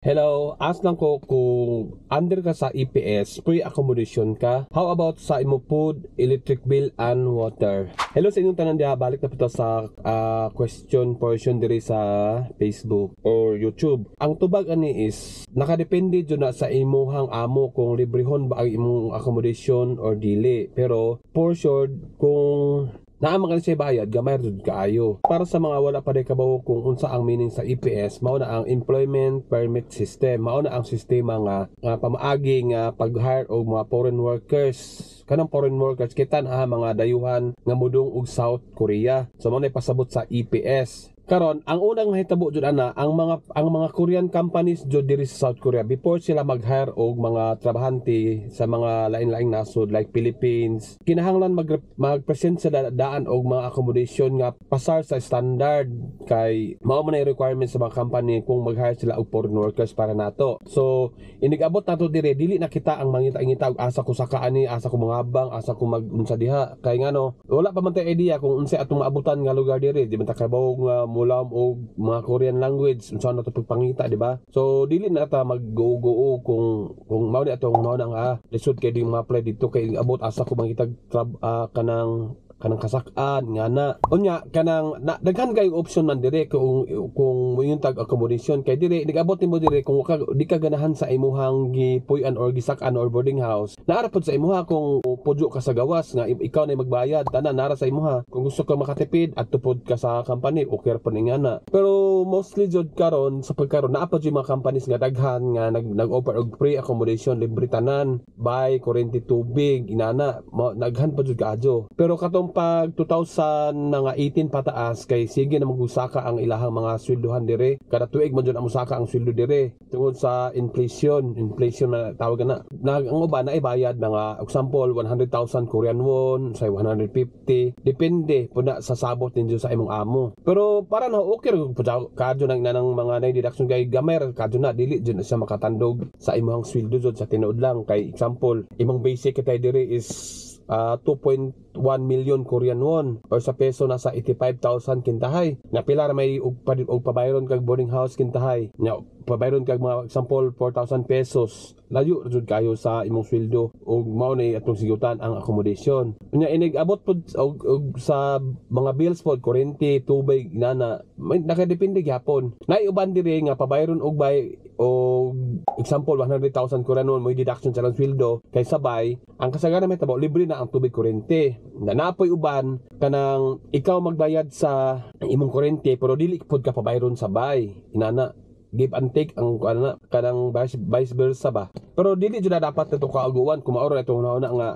Hello, ask lang ko kung under ka sa EPS, free accommodation ka. How about sa imo food, electric bill, and water? Hello sa inyong tanan diha, balik na po to sa question portion diri sa Facebook or YouTube. Ang tubag ani is nakadepende jud na sa imuhang amo kung librehon ba ang imong accommodation or dili. Pero for sure kung naa man siya bayad, gamay jud kaayo. Para sa mga wala pa diay kabawo kung unsa ang meaning sa EPS, mao na ang Employment Permit System. Mao na ang sistema nga pamaagi nga pag-hire og mga foreign workers. Kanang foreign workers kita na mga dayuhan nga mudong og South Korea. So mao na pasabot sa EPS. Karon, ang unang nahitabo jud ana, ang mga Korean companies jud diri sa South Korea, before sila mag-hire og mga trabahante sa mga lain-laing nasod like Philippines, kinahanglan mag-present sila daan og mga accommodation nga pasar sa standard kay mao man ay requirement sa mga company kung mag-hire sila og foreign workers para nato. So, inig-abot nato diri, dili na kita ang mangita-ngita og asa ko saka ani, asa ko mangabang, asa ko mag-unsa diha. Kay ngano, wala pa man tay idea kung unsay atong maabutan nga lugar diri, di man ta kabawo nga mulam og mga Korean language, unsa na to pagpangita, di ba? So dili na ta mag-go-go kung mao ni atong mao na nga lisod kay di ma-apply dito kay abot asa ko mangitag kanang kasak-an nga na unya kanang na, daghan kay option man dire kung moingon tag accommodation kay dire nigabot nimo dire kung ka, di ka ganahan sa imuhang gipuy-an or gisak-an or boarding house, naara pod sa imuha kung pudyo ka sa gawas nga ikaw na magbayad tanan, nara sa imuha. Kung gusto ka makatipid, adto pod ka sa company, okay ra pod nga na. Pero mostly jud karon sa pagkaron naa pa jud mga companies nga daghan nga nag-offer og free accommodation, libre tanan, bay, kuryente, tubig, inana, daghan pa jud kaadyo. Pero katong pag 2018 pataas kay sige na magusaka ang ilahang mga sweldohan dire. Kada tuig man jud ang musaka ang sweldo dire tungod sa inflation, inflation na tawag na. Ang uban na ibayad mga example 100,000 Korean won, say 150, depende po na sa sabot ninyo sa imong amo. Pero para na okay ra kadyo nang nanang mga na deduction kay gamay ra kadyo na, dili jud na siya makatandog sa imong sweldo jud sa tinuod lang. Kay example, imong basic kitay dire is 2.1 million Korean won or sa peso nasa 85,000 kintahay. Na pila ra may og pabayron kag boarding house kintahay. Nya pabayron kag mga example 4,000 pesos. Layo ra jud kayo sa imong sweldo ug mao ni atong sigutan ang accommodation. Unya inig abot pod og sa mga bills pod, kuryente, tubig nana, may nakadepende gyapon. Naay uban diri nga pabayron og bay og example 100,000 Korean won, mo deduction sa lang sweldo kay sabay ang kasagaran may tabo libre na ang tubig, kuryente. Na napoy uban kanang ikaw magbayad sa imong kuryente pero dili pud ka pabayron sa bay, inana, give and take ang ano na kanang vice versa ba. Pero dili jud na dapat nato kaaguan kung maoro na itong una nga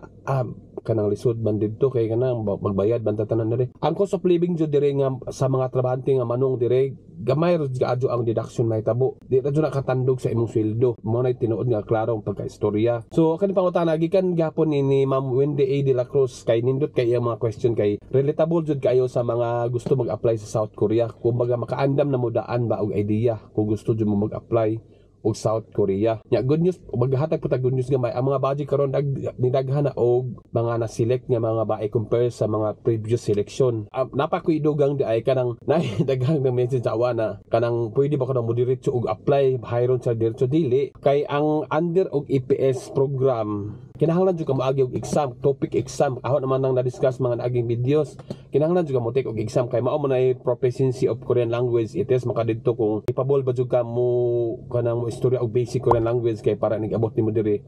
kanang lisod man didto kay kanang magbayad man ta tanan diri. Ang cost of living jud diri nga sa mga trabahante nga manong diri, gamay ra jud kaadyo ang deduction mahitabo, di ra jud nakatandog sa imong sweldo. Mao na tinuod nga klarong pagkaistorya. So kani pangutana gikan gihapon ni Ma'am Wendy A de la Cruz kay nindot kay iyang mga question kay relatable jud kaayo sa mga gusto mag-apply sa South Korea. Kumbaga makaandam na mo daan ba og idea kung gusto jud mo mag-apply og South Korea. Nya good news, maghatag po ta good news gamay. Ang mga budget karon nidaghan na og mga na-select nga mga bae compare sa mga previous selection. Napa ko idugang di ay kanang nay daghang ng message sa awa na kanang pwede ba ko na mo diretso og apply, hiron sa diretso? Dili kay ang under og EPS program kinahanglan jud ka moagi og exam, TOPIK exam. Ako naman nang na-discuss mga naaging videos, kinahanglan jud ka mo take og exam kay mao man ay proficiency of Korean language. It is makadidto kung ipabol ba jud ka mo kanang mo istorya og basic Korean language kay para nig-abot nimo diri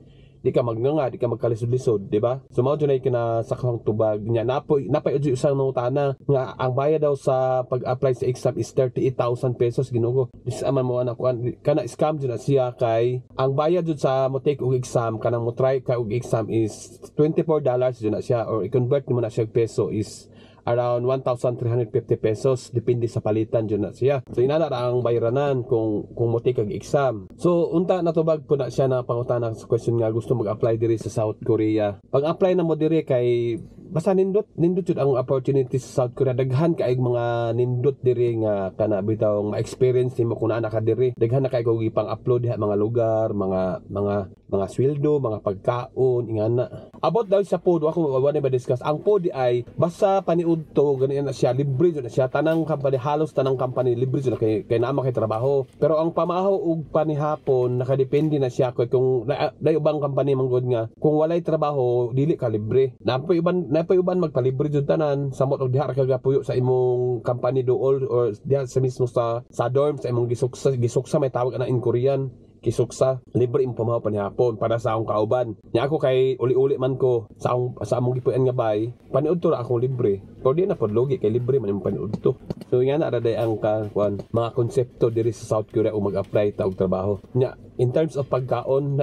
di ka magnganga, di ka magkalisod-lisod, di ba? So mao jud ay kinasakahang tubag nya. Napoy napay jud isang nangutana nga ang bayad daw sa pag-apply sa exam is 38,000 pesos. Ginoo ko, dis aman mo anak kuan kana, scam jud na siya kay ang bayad jud sa mo take og exam, kanang mo try ka og exam is $24 jud na siya or i-convert nimo na siya og peso is around 1,350 pesos, depende sa palitan jud na siya. So inana ra ang bayranan kung mo take og exam. So unta natubag po na siya na pangutana sa question nga gusto mag-apply diri sa South Korea. Pag apply na mo diri kay Basta nindot, nindot jud ang opportunity sa South Korea. Daghan kay mga nindot diri nga kana bitaw ma-experience nimo kung naa ka diri. Daghan na kay kog ipang upload diha, mga lugar, mga sweldo, mga pagkaon, ingana. About daw sa food, ako wa na ba discuss. Ang food ay basta paniud to ganyan na siya, libre jud na siya. Tanang company, halos tanang company libre jud na kay naa kay trabaho. Pero ang pamahaw ug panihapon nakadepende na siya kay kung na ubang company man gud nga kung walay trabaho dili ka libre. Napay uban magpalibre jud tanan, samot og diha ra ka gapuyo sa imong company dool or diha sa mismo sa dorm sa imong gisuksa. Gisuksa may tawag ana in Korean, kisuksa. Libre imong pamahaw panihapon para sa akong kauban nya. Ako kay uli-uli man ko sa among gipuy-an nga bay, paniudto ra akong libre, pero di na pod lugi kay libre man imong paniudto. So nga na ra day ang ka kuan, mga konsepto diri sa South Korea ug mag-apply ta og trabaho nya. In terms of pagkaon,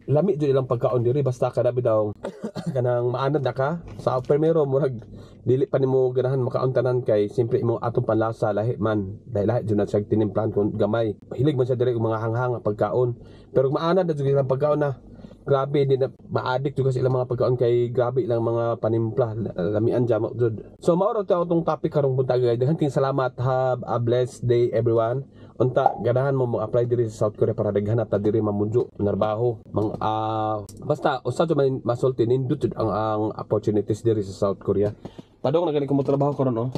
lami jud ilang pagkaon diri, basta kada bitaw kanang maanad na ka sa primero, murag dili pa nimo ganahan makaon tanan kay siyempre imong atong panlasa lahi man, dahil lahi jud na siya tinimplahan. Kung gamay hilig man siya diri og mga hanghang nga pagkaon, pero kung maanad na jud ilang pagkaon na, grabe di na ma-addict jud kasi ilang mga pagkaon kay grabe ilang mga panimpla, lamian jamo jud. So mao ra to atong topic karong buntag, guys. Daghan kayong salamat. Have a blessed day, everyone. Unta ganahan mo mo-apply diri sa South Korea para daghan na ta diri mamudyo narbaho mang basta usa jud man masulti, nindot jud ang opportunities diri sa South Korea. Padong na gani ko mo trabaho karon, oh.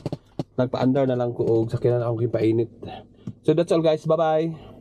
Nagpaandar na lang ko og sakyanan akong painit. So that's all, guys. Bye bye.